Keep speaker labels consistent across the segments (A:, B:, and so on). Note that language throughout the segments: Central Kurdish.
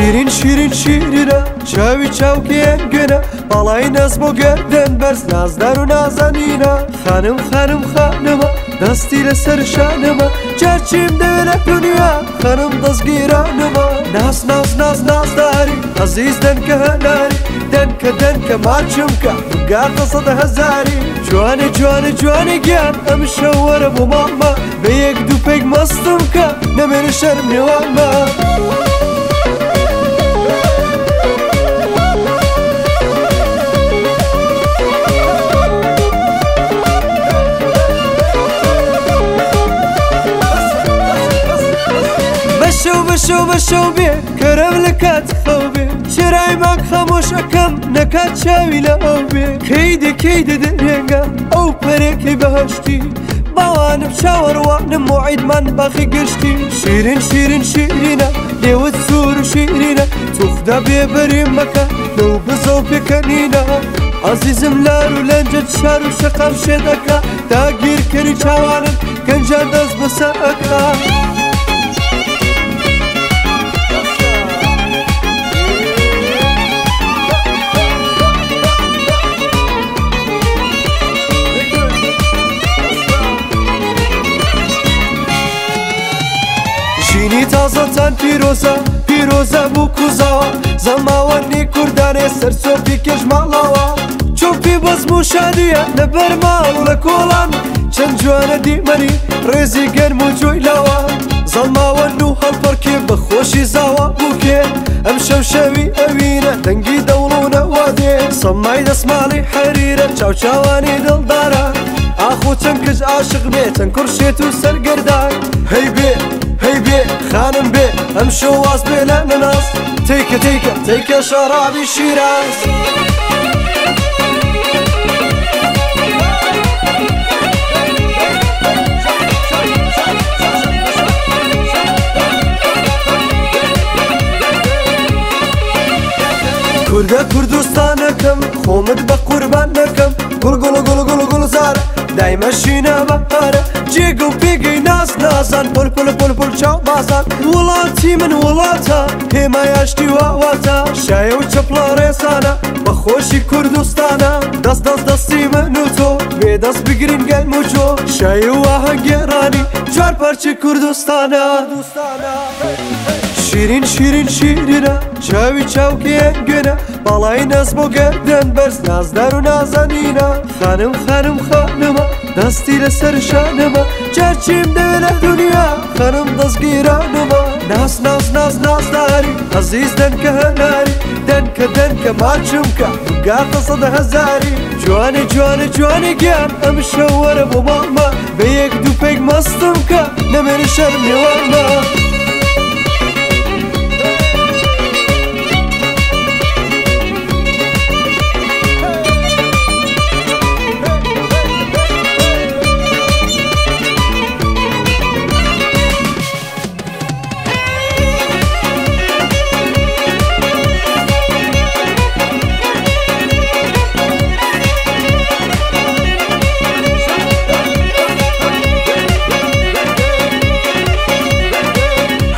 A: شیرین شیرین شیرینە چاوی چاوکێن گوێنە باڵای ناز بۆ گەردن بەرز نازدار و نازەنینە خانم خانم خانمە دەستی لەسەر شانمە جارچیم دەوێ لە دنیا خانم دەستگیرانمە ناز ناز ناز نازداری عەزیز دەنکە هەناری دەنکە دەنکە ماچم کە بگاتە سەد هەزاری جوانێ جوانێ جوانێ گیان ئەم شەو وەرە بۆ ماڵمە بە یەک دوو پێک مەستم کە نەمێنە شەرم نێوانمە. بەشەو بەشەو بەشەو بێ کەرەم لە کات خەو بێ چرای مانگ خامۆش ئەکەم نەکات چاوی لە ئەو بێ کەیدە کەیدە دەرێنگە ئەو پەرێکی بەهەشتی باوانم چاوەڕوانم موعیدمان باخی گشتی شیرین شیرین شیرینە لێوت سوور و شیرینە توخدا بێبەریم مەکە لەو بزە و پێکەنینە عەزیزم لار و لەنجت شار و شەقام شێ دەکا داگیرکەری چاوانم گەنجان دەست بەسەر ئەکا. ژینی تازەتان پیرۆزە پیرۆزە بوو کوزاوە زەماوەندی کوردانێ سەرسۆپی کێش ماڵاوە چۆپی بەزم و شادیە لەبەر ماڵ و لە کۆڵان چەند جوانە دیمەنی ڕێزی گەرم و جۆی لاوە زەڵماوەند و هەڵپەڕکێ بە خۆشی زاوا بووکێ ئەم شەو شەوی ئەوینە دەنگی دەوڵ و نەوادێ سەمای دەسماڵی حەریرە چاوچاوانی دڵدارە ئاخۆ چەند کچ عاشق بێ چەند کوڕ شێت و سەرگەردان هەی بێ هەی بێ خانم بێ ئەم شەو واز بێ لە نەناس تێکە تێکە تێکە شەرابی شیراز. کوردە کوردستانەکەم خۆمت بە قوربان دەکەم گوڵ گوڵ گوڵ گوڵ گوڵ زارە دایمە شینە بەهارە جێگە و پێگەی ناز نازان پل پل پل پل چاو بازان وڵاتی من وڵاتە هێمای ئاشتی واواتە شایە و چەپڵە ڕێسانە بە خۆشی کوردستانە دەست دەست دەستی من و تۆ بێ دەست بگرین گەلم و جۆ شایە و ئاهەنگێڕانی چوار پارچەی کوردستانە. شیرین شیرین شیرینە چاوی چاوکێن گوێنە باڵای ناز بۆ گەردن بەرز نازدار و نازەنینە خانم خانم خانمە دەستی لەسەر شانمە جارچیم دەوێ لە دنیا خانم دەستگیرانمە ناز ناز ناز نازداری عەزیز دەنکە هەناری دەنکە دەنکە ماچم کە بگاتە سەد هەزاری جوانێ جوانێ جوانێ گیان ئەم شەو وەرە بۆ ماڵمە بە یەک دوو پێک مەستم کە نەمێنە شەرم نێوانمە.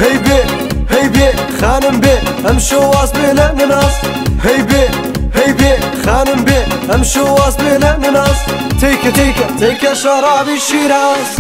A: هەی بێ هەی بێ خانم بێ ئەم شەو واز بێ لە نەناس هەی بێ هەی بێ خانم بێ ئەم شەو واز بێ لە نەناس تێکە تێکە تێکە شەرابی شیراز.